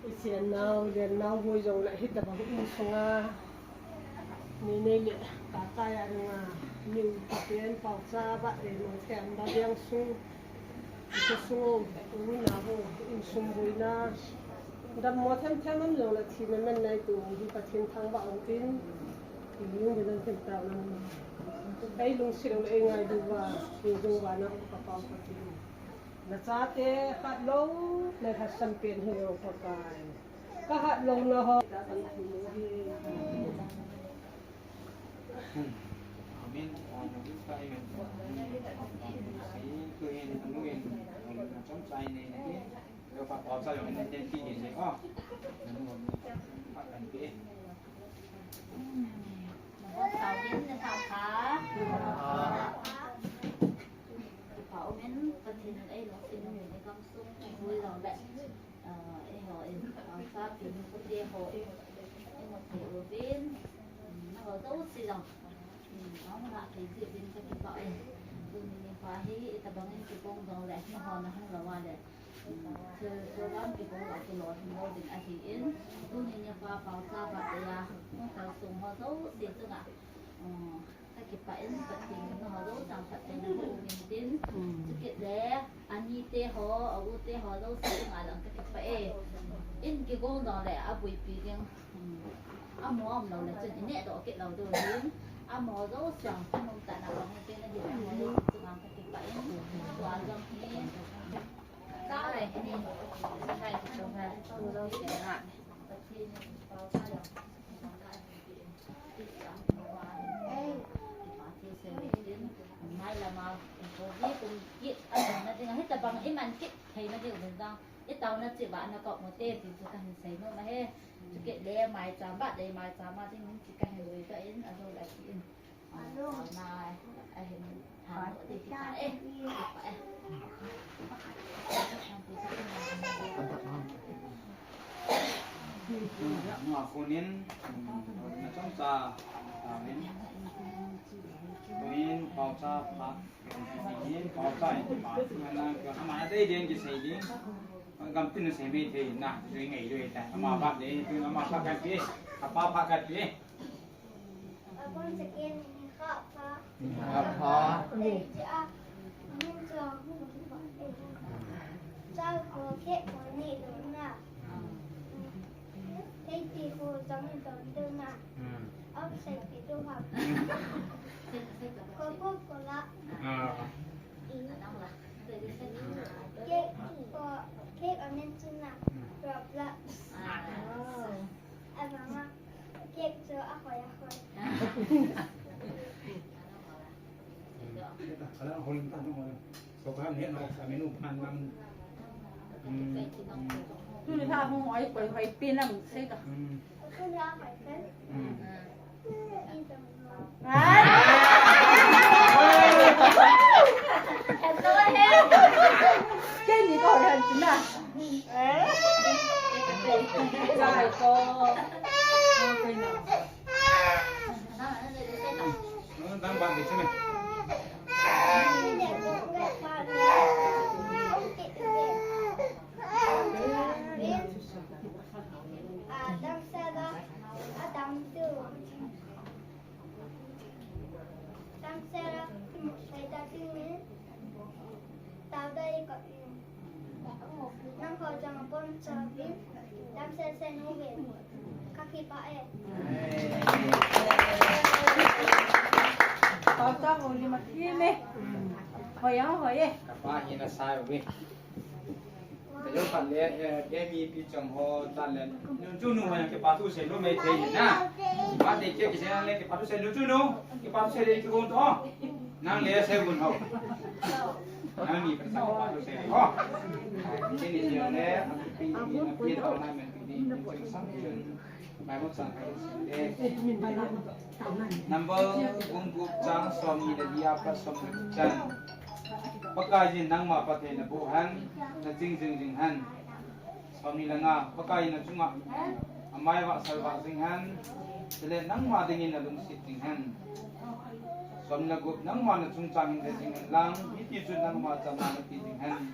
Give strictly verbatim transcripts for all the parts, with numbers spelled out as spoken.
Ichennau, Lennau boi jong le hitabang insunga mi nei le takai a dinga, mi u Pathen paocha ba, e, mo them ba diang sung, iche sung o, u na bo, insung boina, dammo them them am jong le thina man nai tu hi Pathen thangvah ong tin, i lung ding dan them ta lam. Ei lungset le ei ngailu va, ei jong va na ka pao Pathen. Na chate khat lou, na lhasam pen hi lou Pakai. Ka hat louna ho. Amen. Kipa umin, Pathen in ei lungset in, ei gamsung, ei vui jong le, ah, eiho in, ah, sa pin, pute ho in, ei mu thei uvin, um, nangho jouse jong, um, nangho na thei jeh uvin ka kipah e. Tuni nikho hi, itabang in kigong jong le, nangho na hung lou a le, um, thil, thil lam kigong lou, kilolhin lou ding ahi in, tuni nikho paocha ba te a, hung kalsong ho jouse chunga, um, Ka kipah in Pathen in nangho jouse jong phatthei naboh uvin tin. Mm. Chukit le, ani te ho, a u te ho jouse chunga jong ka kipah e. In kigong jong le, abuipi ding. Mm. Amaho aum lou le chun, i neh doh kit lou diu hin. Amaho jouse jong, thanom tah in abang uvin tin, ahi le amaho jouse chunga ka kipah in. Tua jong hi. Ka le, ani. Hai, tu hai. Tu jouse ha. Pathen in pao ka jong. Hitabang iman kit theina ding, i taona cheh uva na kop mo te, ti chu kahin sei nom ahi. Chukit le maicham ba, le maicham a ding, ti kahin lui ta in, ajou le ti in. Taona ahin Nga kunin, mm, na chomcha, amen. Kunin, paocha, pa, kunin, paocha, pa, na, ama dei ding kisei ding. Gam tin sei mai thei na, dei ngai dei ta. Ama pa dei, tu ama pa kan pi, apa pa kan pi. Abang sekian ini kha pha. Kha pha. Cha ko ke ko ni do na. Tei ti ko jang do do na. Au sai pi do ha. Ko ko ko la. Ke ko ke amen chuna. Roblox. Abang a. Cake chu ahoi ahoi. Ala hoi ta no. So ka ne no sa menu pan lam. Hmm. Tuni la hung oi koi hoi pin lam sei ta. Hmm. Tuni la hoi pen. Hmm. Ai. Kei ni ko han na. Eh? Sai ko. Paocha ho li ma hi me. Hoi a, hoi e. Kapa hi na sai uve. Ka jong khat le, eh, M E P chang ho ta le. Nun chu nu ho yang kipa thu sei lou mai thei na. Ba te ke kisei na le kipa thu sei lou chu nu. Kipa thu sei le chu kon to. Nang le sei mun ho. Nang ni pa sa kipa thu sei ho. Kini le, a pi ni na pi to na men pi ni. Number bung gup chang som ni le li apat som ni chan. Pakaiyin nangma phatthei naboh hen, naching jing jing hen. Som ni le nga, Pakaiyin nachunga amai vahsal vah jing hen, chule nangma dingin nalungset jing hen. Som ni le gup, nangma nachung chang hin ve jing hen lang, hiti chun nangma chamna nati jing hen.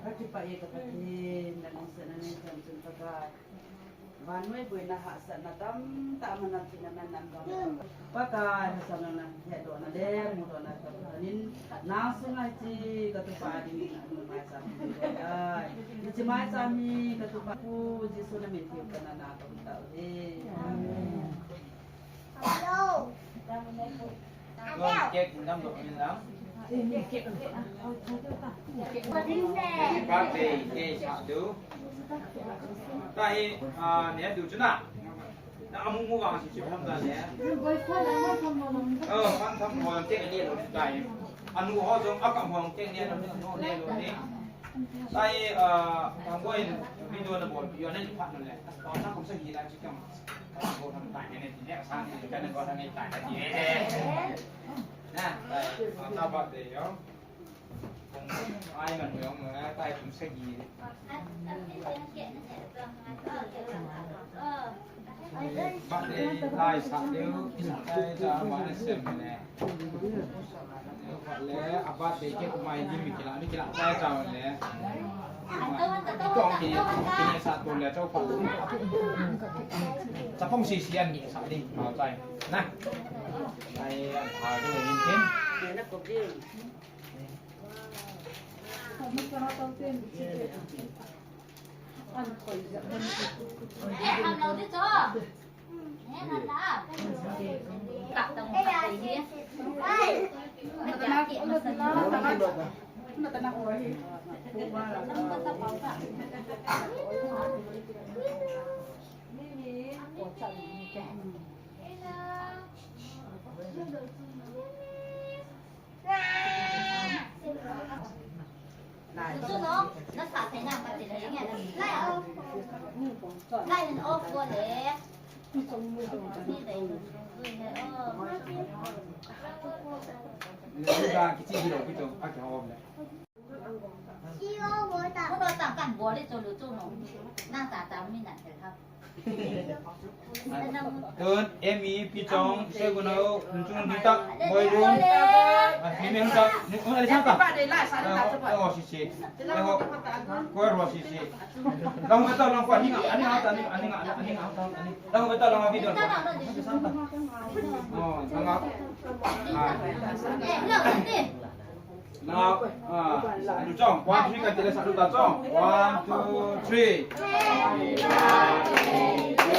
Ka kipah e ka Pathen, na lungsetna neichan chun Pakai. Vannoi boina hahsatna tamtah a manam thina man nam dong. Pakai, lhasam nang na hetdohna le mudohna ka Pathen in, nang sunga hiche ka tupa dingin anu maicham hi ai. Hiche maicham hi ka tupa Pu Jesu na min theng kana na ka um tau hi. Amen. Birthday, day, sa du. Tahi, ah, ne du chuna. Na amu mu vang si chip tham ta ne. Oh, fan tham mo te ne lo tahi. Anu ho jong akam ho te ne lo ne lo ne. Tahi, ah, ang ko in video na bol, yo ne phat no le. Ko na kum sa hi la chi kam. Ko tham ta ne ne ne sa ni ka ne ko tham ta ne. Na, ah, ta ba de yo. Ai man yo mo na tai kum sa hi. Birthday, tai sa deu, tai sa ma ne sem ne. Le, a birthday cake mai di mi kila, mi kila, tai sa le. Kong ki, ki ne sa tu le, chau pa. Sa pong si si an ni sa di, mau tai. Na. Ai, an pa du ni tin. Tun, Emi, Pichong, Seguno, Nchung, Ditak, Moirun. Ah, ni men tak, ni, oh, ada siapa? Oh, oh, si, si. Oh, kau roh si, si. Lang betul, lang kuat, ni ngah, ni ngah, ni ngah, ni ngah, ni ngah, ni ngah. Lang betul, lang video. Oh, lang ngah. Ah. Now, ah, Anu Chong, one, two, three, kan tile satu ta Chong. One, two, three. Happy birthday to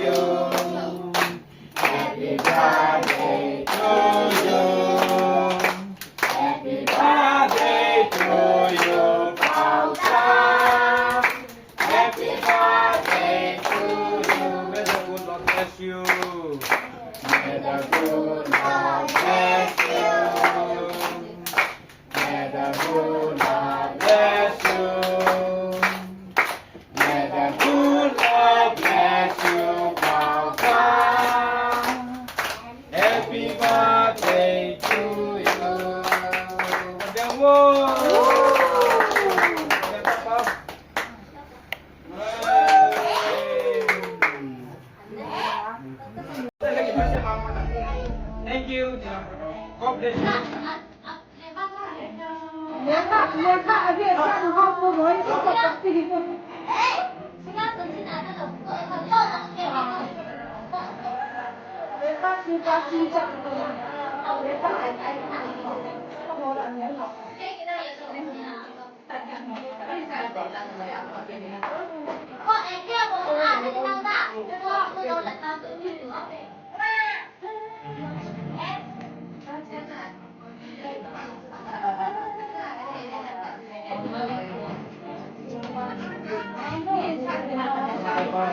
you. Happy birthday to you. Happy birthday to you, Paocha. Happy birthday to you. May the good Lord bless you. May the good Lord bless you. May the good Lord bless you. May the good Lord bless you, Paocha. Happy birthday to you. Thank you. God bless you. One,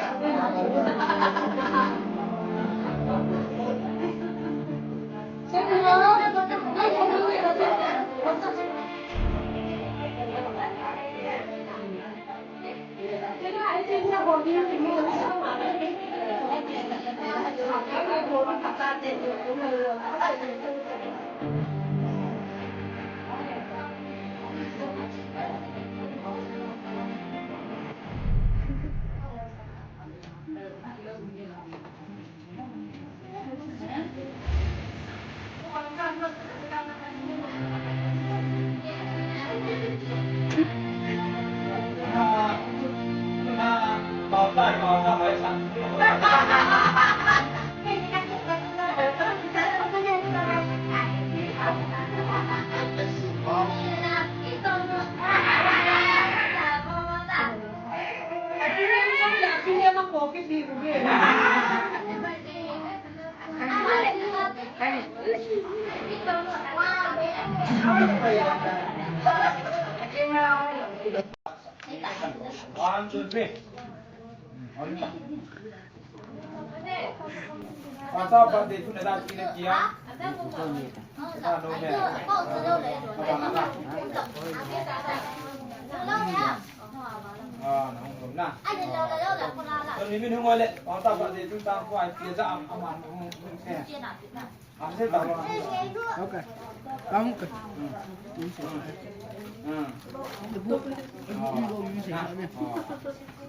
two, three. Paocha birthday tuna ja ina tia. Ah, no, no. Ah, na hung lum na. Tuni min hung ole, paocha birthday tuna ja ina tia, ama hung, hung, hung. Okay. Kamu ke?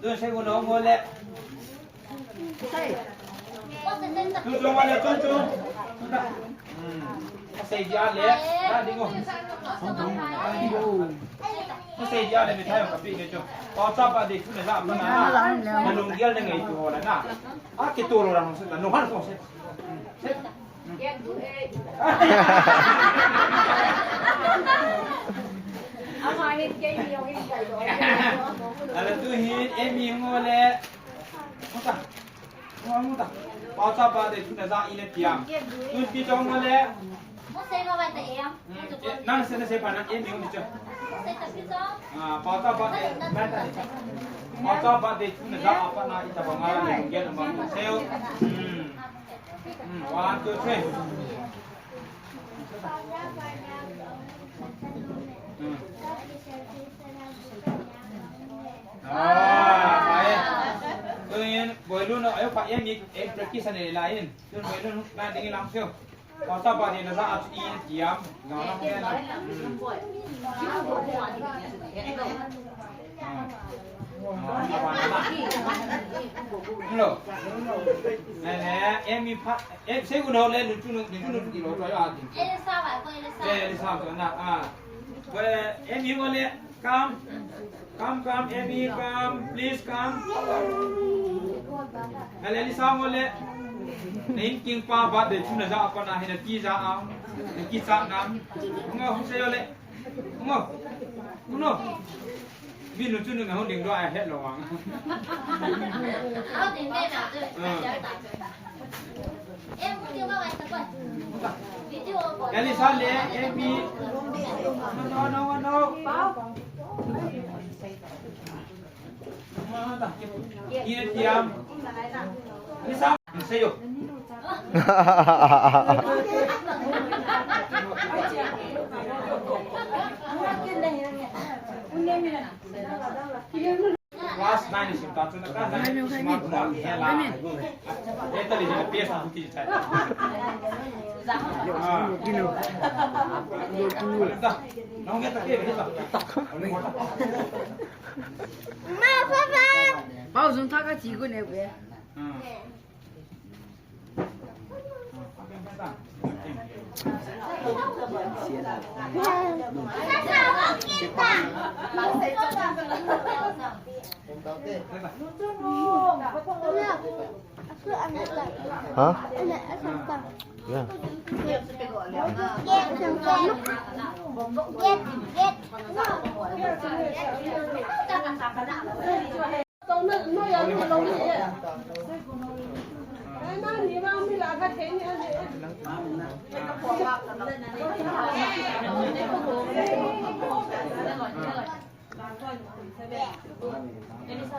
Tu sei ko no ngole. Tu jong wale tu tu. Sei dia le. Na dingo. Sei dia le mi thayo kapi ke jo. Paocha birthday tuna ja pa na. Na lung dia le ngai tu ho la na. A ke tu lo la no se ta no han ko se. Ala tu hin, Emi ngole. Muta. Muta. Paocha birthday tuna ja ina tia. Tun pi jong ngole. Nang se na se pa na Emi ngole cho. Ah, paocha birthday. Paocha birthday tuna ja apa na ita banga ni gen ma seo. Hmm. Hmm, one, two, three. Hmm. Ah, baik. Tuin, boilu no, ayo pa, em, em, practice ane lain. Tuin, boilu no, na dingin lang sio. Paocha birthday na ja ina tia. Na, na, na. Hmm. Hello. Eh, eh, Emi pa, eh, sei ko no le, nu chu nu, nu chu nu ki lo to ya ti. Elisa ba, ko Elisa. Eh, Elisa to na, ah. Ko Emi ko le, come. Come, come, Emi, come. Please come. Ale Elisa ko le. Nei king pa birthday tuna ja apa na hi na ti ja a. Nei ki sa na. Ngo, sei yo le. Ngo. Uno. Bi nu chu nu me hon ding do a het lo wang. Hon ding me na. Em, ku ding ba wai ta ko. Video ko. Elisa le, Emi. No, no, no, no. Ina tia. Elisa. Sei yo. Class nine ni sim ta chu na class nine ni sim ta chu na he la. He ta le ni P S na ti chai. Ah. Nong ge ta ke ta. Ma, papa. Pao zun tha ka chi ko ne be. Hmm. Hah? Ya.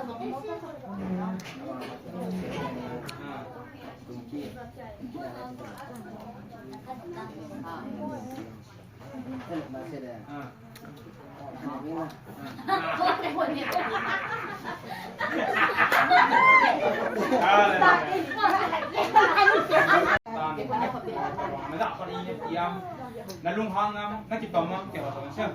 Na lunghang am, na kitom am, kei ho tong sia.